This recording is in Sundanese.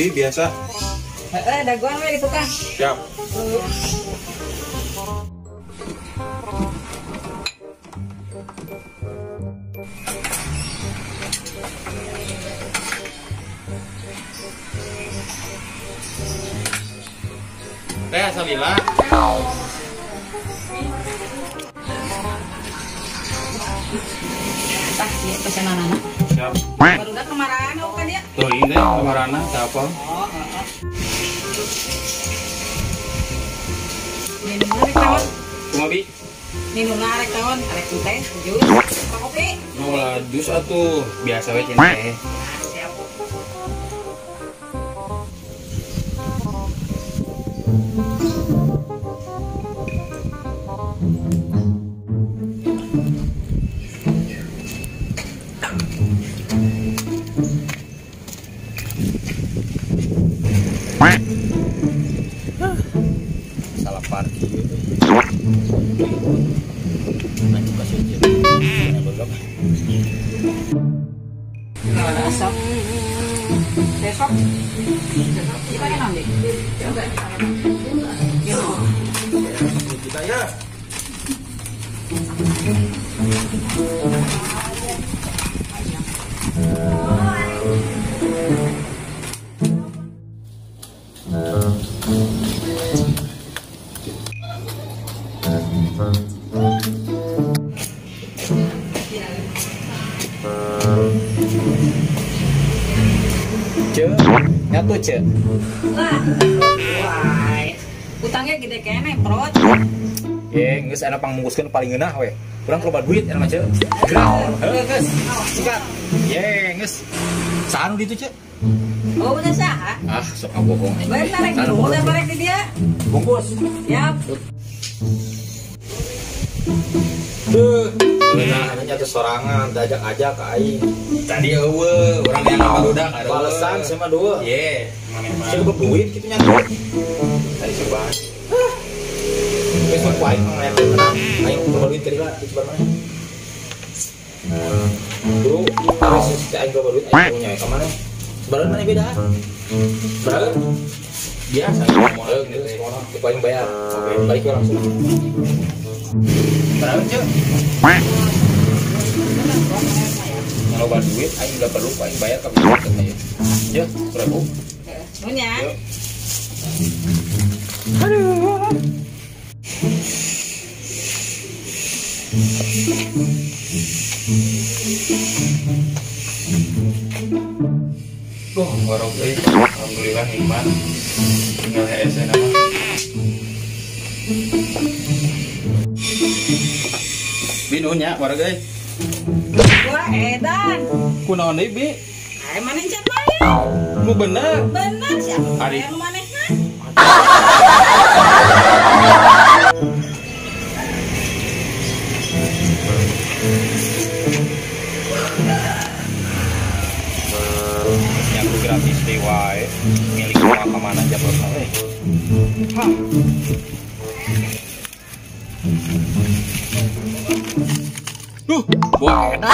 Bi biasa. Heeh, dagoan we di tukang. Siap. Teh salila. Tah, ieu pesananana. Siap. Barudak kamarana bukan dia? Tuh ini kamarana teh apa? Oh, heeh. Minum rek naon? Kumaha bi? Minum rek naon? Rek teh, jus, kopi. Oh lah, jus atuh. Biasa we teh. Siap. Salah parkir. Besok, besok, kita kan ambil. Kita ya. Cek, nyatu cek. Wah, utangnya gede kene, prot. Ye, geus ana pangmungkuskeun paling ngeunah we. Urang loba duit ana mah cek. Heuh, geus. Sikat. Ye, geus. Saha nu ditu cek? Oh, udah saha? Ah, sok ngabohong aing. Bener rek udah barek di dia. Bungkus. Siap. Duh, nah, nyatu sorangan, diajak-ajak ke aing. Tadi eueuh, urang yang barudak ada balesan sama dua. Ye, maneh mah. Cukup duit kitu nyatu. Tadi coba. Geus mah ku aing mah tenang. Aing coba duit tadi lah, coba mana. Bro, harus si aing coba duit aing punya ka mana? Sebarang mana beda? Sebarang biasa ngomong geus sekolah, ku aing bayar. Oke, balik langsung. Berapa cek? Kalau loba duit, aing nggak perlu, aing bayar ke aja. Ya, berapa? Punya. Aduh. Duh, warok euy. Alhamdulillah nikmat. Tinggal hese nama. Binunya warga euy. Wah, edan. Kunaon deui, Bi? Ai maneh can bayar. Nu bener. Bener siapa? Ari. Nu manehna. Nyaku gratis deui wae. Milik ka mana jabotna euy. Hah. Duh, buah edan.